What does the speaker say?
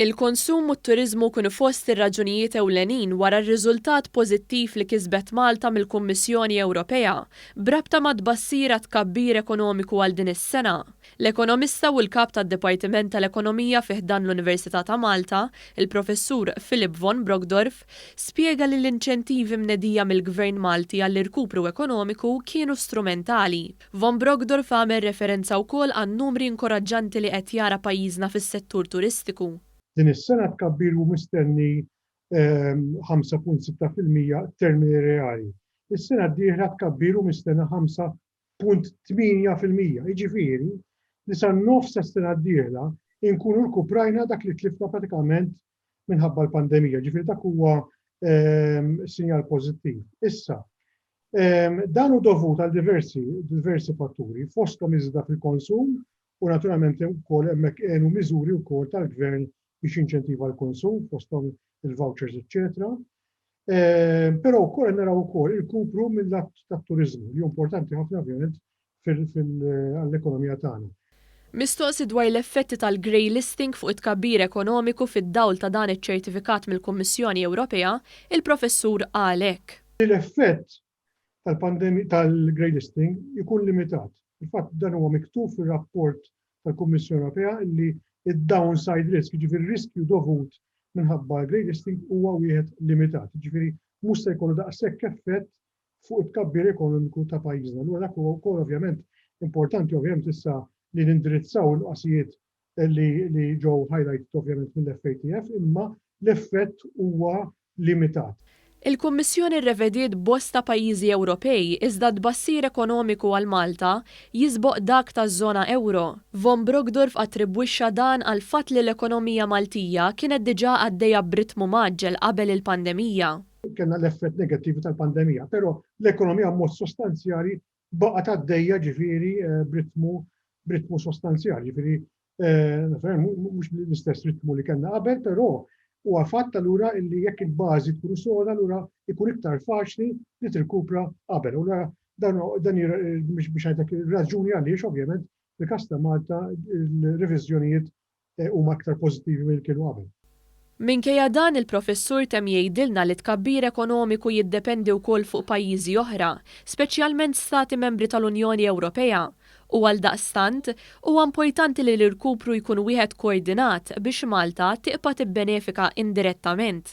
Il-konsum u t-turiżmu kienu fost ir-raġunijiet ewlenin wara r-riżultat pożittiv li kisbet Malta mill-Kummissjoni Ewropea b'rabta mat-tbassir għat-tkabbir ekonomiku għal din is-sena. L-ekonomista u l-Kap tad-Dipartiment tal-Ekonomija fi ħdan l-Università ta' Malta, il-Professur Philip von Brockdorff, spjega li l-inċentivi mnedija mill-Gvern Malti għall-irkupru ekonomiku kienu strumentali. Von Brockdorff għamel referenza wkoll għan-numri inkoraġġanti li qed jara pajjiżna fis-settur turistiku. Din is-sena t-tkabbir hu mistenni 5.6% termini reali. Is-sena d-dieħla t-tkabbir hu mistenni 5.8%, jiġifieri li san-nofs tas-sena d-dieħla nkunu rkuprajna dak li tlifna pratikament minħabba l-pandemija. Ġifieri dak huwa sinjal pożittiv. Issa, dan hu dovut għal diversi diversi fatturi, fosthom iżda fil-konsum u naturalment ukoll hemmhekk għenu miżuri wkoll tal-gvern biex jinċentiva l-konsum, fosthom il-vouchers, eċċetera. Però wkoll qed naraw ukoll irkupru mill-att tat-turiżmu li hu importanti ħafna ovvjament għall-ekonomija tagħna. Mistoqsi dwar l-effetti tal-grey listing fuq it-tkabbir ekonomiku fid-dawl ta' dan iċ-ċertifikat mill-Kummissjoni Ewropea, il-Professur qal hekk. L-effett tal-grey listing ikun limitat. Fil-fatt dan huwa miktub fir-rapport tal-Kummissjoni Ewropea li d-downside risk, jiġifieri r-riskju dovut minħabba l-grey listing huwa wieħed limitat. Jiġifieri mhux se jkollu daqshekk effett fuq it-tkabbir ekonomiku ta' pajjiżna. Allura dak huwa wkoll ovvjament importanti ovvjament issa li nindirizzaw in-nuqqasijiet li li ġew highlighted ovvjament mill-FATF imma l-effett huwa limitat. Il-Kummissjoni rrevediet bosta pajjiżi Ewropej iżda t-tbassir ekonomiku għal Malta jisboq dak taż-żona ewro. Von Brockdorff attribwixxa dan għall-fatt li l-ekonomija Maltija kienet diġà għaddejja b'ritmu mgħaġġel qabel il-pandemija. Kellna l-effett negattivi tal-pandemija, però l-ekonomija b'mod sostanzjali baqgħet għaddejja ġifieri b'ritmu b'ritmu sostanzjali, ġifieri naturalment mhux l-istess ritmu li kellna qabel, però huwa fatt allura li jekk il-bażi tkun soda allura jkun iktar faċli li tirkupra qabel. U allura dan dan biex ngħidlek ir-raġuni għaliex ovvjament fil-każ ta' Malta l-reviżjonijiet huma aktar pożittivi milli kienu qabel. Minkejja dan, il-Professur temm jgħidilna li t-tkabbir ekonomiku jiddependi wkoll fuq pajjiżi oħra, speċjalment stati membri tal-Unjoni Ewropea, u għaldaqstant, huwa importanti li l-irkupru jkun wieħed koordinat biex Malta tiqpa' tibbenefika indirettament.